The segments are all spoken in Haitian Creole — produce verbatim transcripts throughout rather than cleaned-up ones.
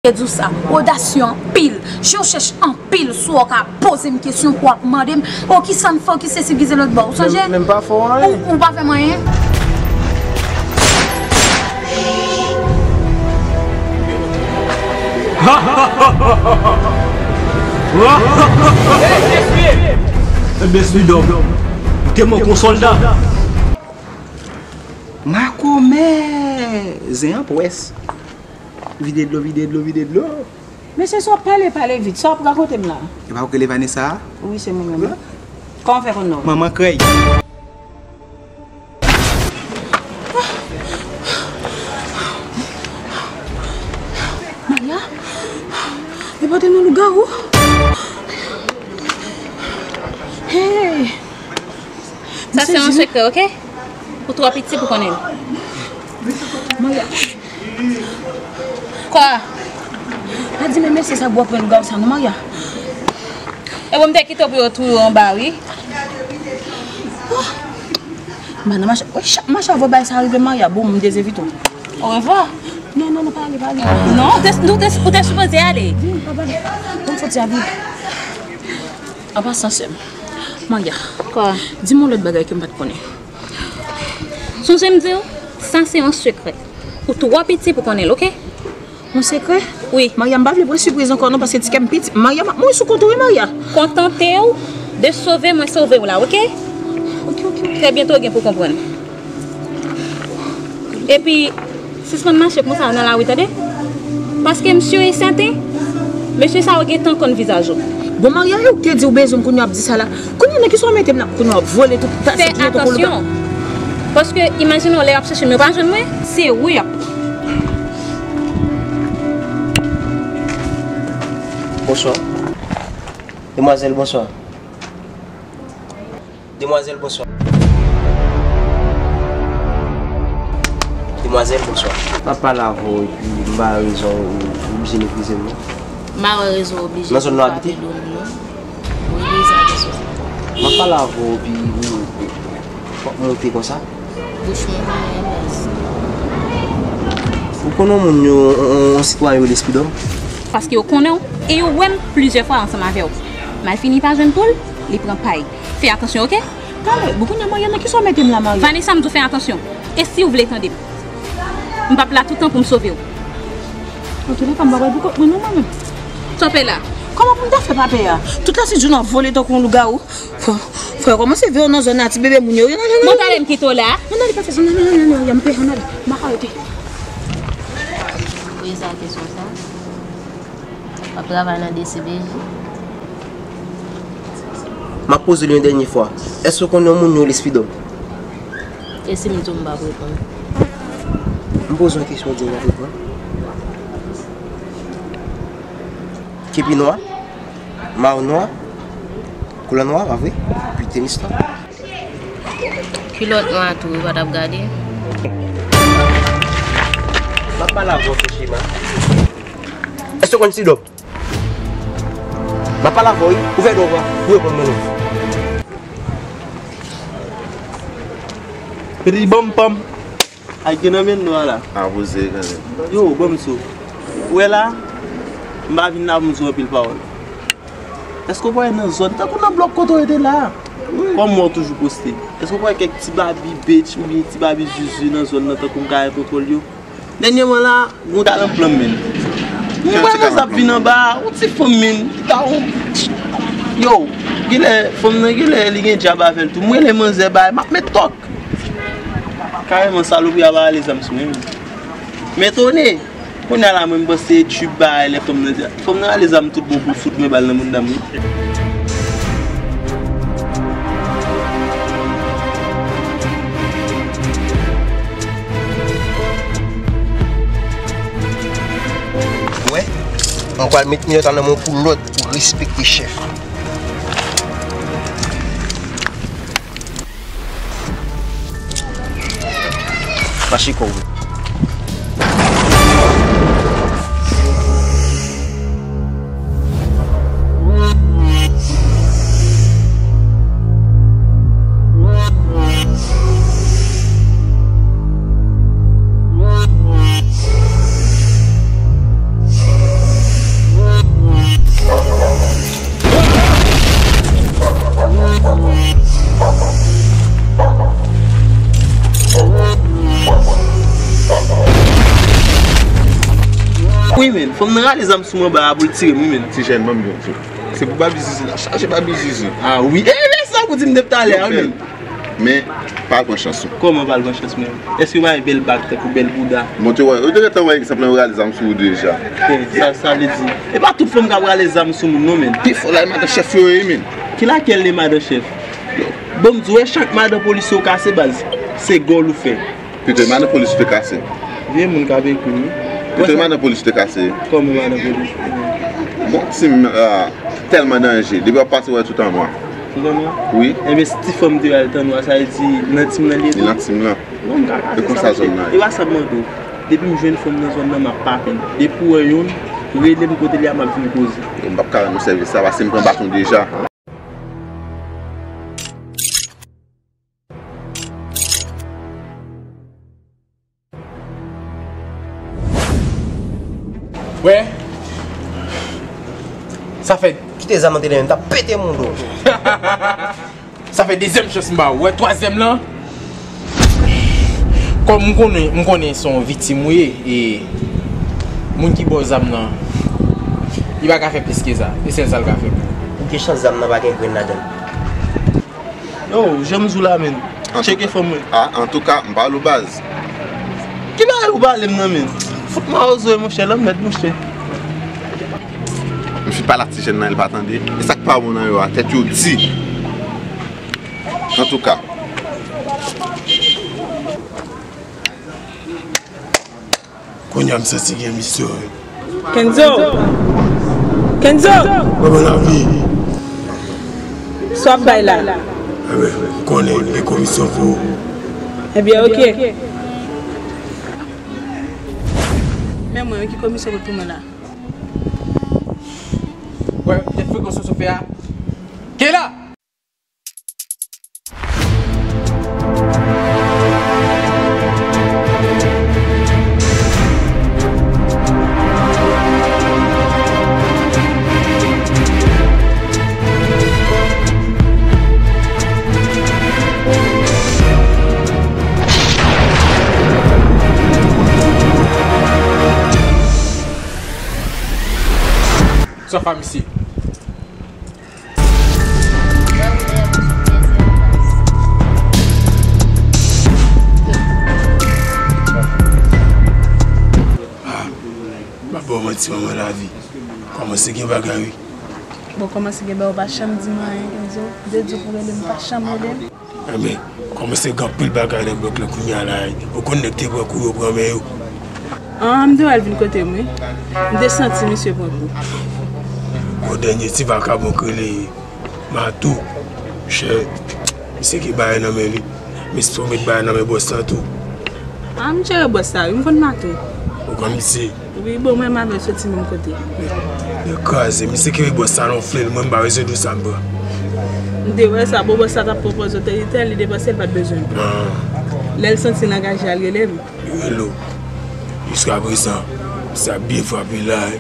Te di w sa, odasye anpil. Jan w chèch anpil, sou w ka poze m kesyon pou w ap mande m, o kisa m fè w, ki sesi, ki se lòt bò. Ou sonje? Men, men m pa fè w anyen. Ou, ou pa fè m anyen. Ebyen, Speedo, ou te manke yon sòlda. Makomè! Zen an pwès. Vide dlo, vide dlo, vide dlo. Mesye, sa w ap pale, pale vit. Sa w ap rakonte m la? E pa ou k rele Vanessa a? Wi, se mwen menm. Kòman w fè konn non m? Manman krèy. Maria? E pa te nan lougawou? Hey! Sa se yon sekrè, oke? Ou twò piti pou konnen l. Maria. Kwa? Pa di men mesye sa gwo pran lougawou sa non, Maria. E bon, m te kite w pou yo touye w anba, wi. Madan, mache, wi, mache avè w, bagay sa rive, Maria. Bon, m dezevite w. Orevwa. Non, non, non, pa ale, pa ale. Non, ou te, ou te, ou te sipoze ale. Vin, pa pale. Bon, fò ti ale. An pasan, sè m. Maria. Kwa? Di m yon lòt bagay ke m pa t konnen. Sonje m di w, sa se yon sekrè. Ou twò piti pou konnen l, oke? Yon sekrè? Wi. Maria, m pa vle pran sipriz ankò non, paske ti kè m piti. Maria, m ap mouri sou kont ou, wi, Maria. Kontante w de sove mwen sove w la, oke? Oke, oke, oke. Trè byento w gen pou konprann. Epi, sispann mache konsa nan lari, tande? Paske m si e sèten, mesye sa yo gentan konn vizaj ou. Bon, Maria, e ou k te di w bezwen m kounye a w ap di sa la. Kounye a nan kisa w mete m la? Kounye a w ap vole tout, pase touye tout kou loup. Fè atansyon. Paske imajine w lè y ap chèche m, yo pa jwenn mwen, se ou y ap. Bonswa. Demwazèl, bonswa. Demwazèl, bonswa. Demwazèl, bonswa. M ap pale avè w epi m pa wè rezon ou oblije meprize m non. M pa wè rezon ou oblije. Nan zòn nou abite? Wi, deza de sou sa. M ap pale avè w epi ou, ou, w ap monte konsa. Bouch mwen pa gen baz. Ou konnen yon moun yo, yon, yon sitwayen yo rele Speedo? Paske yo konnen w e yo wè m plizyè fwa ansanm avè w. Malfini pa jwenn poul, li pran pay. Fè atansyon, oke? Talè, bon, kounye a, Maria, nan kisa w mete m la, Maria? Vanessa, m di w fè atansyon. E si w vle tande m? M p ap la toutan pou m sove w. Antouleka, m pa pral pou kont mwen non, mwen menm. Sa w fè la? Kòman pou m ta fè pa pè a? Tout la se joun ap vole tankou yon lougawou. Frè, frè, kòmanse veye w nan zòn nan, ti bebe moun yo. Bon, talè m kite w la. Ann ale, pa fè sa, ann ale, ann ale, ann ale, ann ale, m pè, ann ale. M pa ka rete. Poze sa kesyon sa. W ap travay nan D C P J? M ap poze l yon dènye fwa. Èske w konn yon moun yo rele Speedo? E si m di w m p ap reponn? M poze w yon kesyon, w di m w ap reponn. Kepi nwa, mayo nwa, koulè nwa, pa vre? Piten istwa. Kilòt nwa tou, ou pa t ap gade? M ap pale avè w sou chema. Èske w konn Speedo? M ap pale avè w, wi. Ouvè do w, ou reponn mwen non. Piti bonm panm. Ay, gen nan men nou a la. A poze kanmenm. Yo, bon, m sou. Ou wè la, m pa vin la pou m di w anpil pawòl. Èske w pa wè nan zòn, tankou nan blòk kote w rete la a? Kòm mwen toujou poste. Èske w pa wè kèk ti babi bitch oubyen ti babi zuzu nan zòn nan tankou m ka wè pokòl yo? Dènyèman la, gon talan plan men. M wè manzè ap vin anba, yon ti fanm men, ta yon, yo, genlè, fanm nan genlè, li gen djab avè l tou. M rele manzè bay, m ap met tòk. Kareman, salopri a pa rale zam sou mwen menm. M etone. Kounye a la, mwen, m panse tchip bay lè fanm nan di, fanm nan rale zam tout bon pou l fout mwen bal nan bounda m, wi. Wè, mwen pral met miyòt la nan men w pou lòd, pou respekte chèf. Mache kò w. Wi, men, fanm nan rale zam sou mwen anba a pou l tire m, wi, men. Ti jèn, ban m di w yon ti. Se pou Babi Zizi la. Chache Babi Zizi. Ah wi. E, men sa pou di m depi talè a, wi, men. Men, pa al pran chans ou. Kòman pa al pran chans mwen? Èske w pa gen bèl bak tankou bèl bouda? Bon, te wè, yo te gentan wè egzanp lan, yo rale zam sou ou deja. Sa, sa vle di, e pa tout fanm k ap rale zam sou moun non, men. Pi fò la, e madan chèf yo ye, men. Ki lakèl de madan chèf? Bon, m di w, e chak madan polisye w kase baz, se gòl ou fè. Pito e madan polis ou te kase. Vye moun k ap ekri wi. Pito e madan polis ou te kase. Kòman madan polis? Bon, ti m, ah, tèlman danje. Depi w ap pase, w wè tout an nwa. Tout an nwa? Wi. Enben, si ti fanm te al tan nwa, sa vle di nan tim nan li ye tou? Li nan tim lan. Non, m ka kase sa, monchè. E pa sa m mande w. Depi m jwenn fanm nan zòn nan, m ap pape l. Depi w wè youn, rele m kote li a, m ap vin koze. M p ap ka rann ou sèvis sa, paske m pran baton deja. Wè. Sa fè. Kite zam nan te demen, m t ap pete mouda w. Sa fè dezyèm chans m ba ou. Wè, twazyèm lan. Kòm m konnen, m konnen se yon viktim ou ye, e moun ki ba w zam nan, li pa ka fè plis ke sa. E sèl sa l ka fè. Ou gen chans zam nan pa gen grenn ladan l. Yo, jan m di w la, men. Tcheke fanm mwen. Ah, antouka, m pa lou baz. Ki bagay ou pale m nan, men? Fout mawozo e, monchè, lanmèd, monchè. M fin pale ak ti jèn nan, li pa tande. E sa k pa bon nan yo a, tèt yo di. Antouka. Kounye a m santi gen misyon wi. Kenzo! Kenzo! Kòman lavi? Sa w ap bay la? Enben, m konnen m gen komisyon pou ou. Ebyen, oke. Men mwen, ki komisyon pou mwen la? Wè, tèt frekans sou sofe a. Kela! Sa fè misye. Ah, m ap ba w manti, manman lavi. Kòmanse gen bagay, wi. Bon, kòmanse gen bagay, ou pa janm di m anyen, Kenzo. M te di w pou w rele m, ou pa janm rele m. Enben, kòmanse gen anpil bagay nan blòk lan kounye a la, ou konn nèg te pran kou yo pran men yo. Ah, m te wè l vin kote m, wi. M te santi misye pran kou. Gon dènye ti vakabon k rele Matou. Monchè, misye ki bagay nan men li. Misye pwomet bagay nan men bòs lan tou. Ah, m jere bòs la, wi, m konn Matou. Ou konn misye? Wi, bon, mwen m avè l soti menm kote. Nèg kraze, misye kenbe bòs la nan yon flèl, mwen m pa bezwen di w sa m pran. M te wè sa, bon, bòs la t ap pran pòz otorite, li depanse, l pa t bezwen. Ah. Lè l santi l angaje a, l rele m. Li rele w. Jiskaprezan, misye ap byen frape la, wi.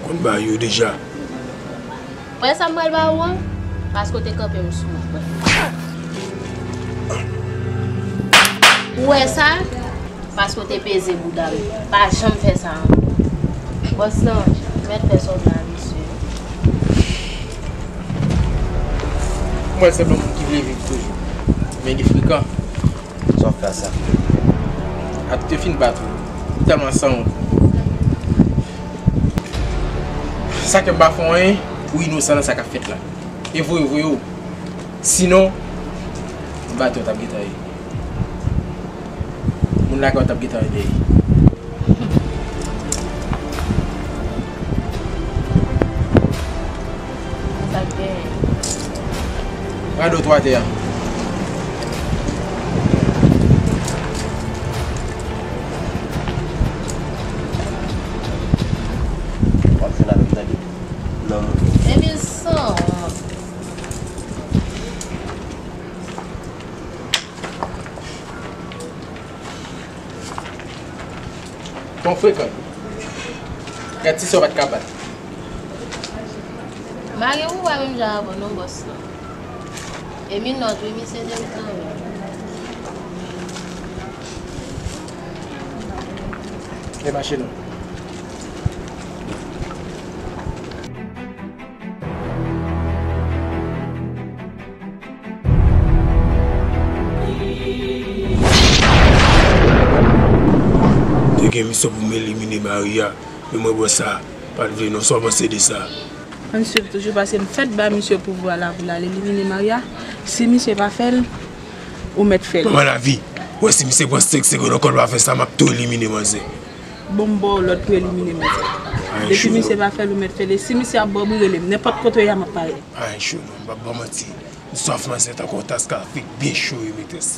Konn bagay yo deja. Wè sa m pral ba ou an, paske w te kanpe m sou ou. Ou wè sa? Paske w te peze bouda m. Pa janm fè sa ankò. Bòs lan, mèt fè sa w vle a, mesye. M wè l se yon moun ki vle viv toujou. Men li frekan. Sa w ap fè a sa? Ap te fin bat ou. Ou tèlman sanwont. Sa ke m pa fè anyen pou inosan nan sa k ap fèt la. E voye, voye w. Sinon, batè w t ap gentan ye. Moun lakay w t ap gentan ye dèyè. Sa k genyen? Rado twa atè a. Yon frekan. Gad ti sè w pa t ka bat. Mari ou pa menm jan avè w non bòs lan. E minòt wi, misye te vin nan men. E mache non. Te gen misyon pou m elimine Maria, men mwen bòs sa pa t vle non, sa w panse de sa? Misye toujou pase m fèt ba misye pouvwa la pou l al elimine Maria. Si misye pa fè l, ou mèt fè l. Manman Lavi, ou wè si misye pran senk segonn ankò l pa fè sa, m ap tou elimine manzè. Bon, m ba w lòd pou elimine manzè. Depi misye pa fè l, ou mèt fè l. E si misye ap ba w bri, rele m. Nenpòt kote w ye a, m ap parèt. Ay, cho non, m p ap ba w manti. M swaf manzè tankou yon tas kafe k byen cho wi, metès.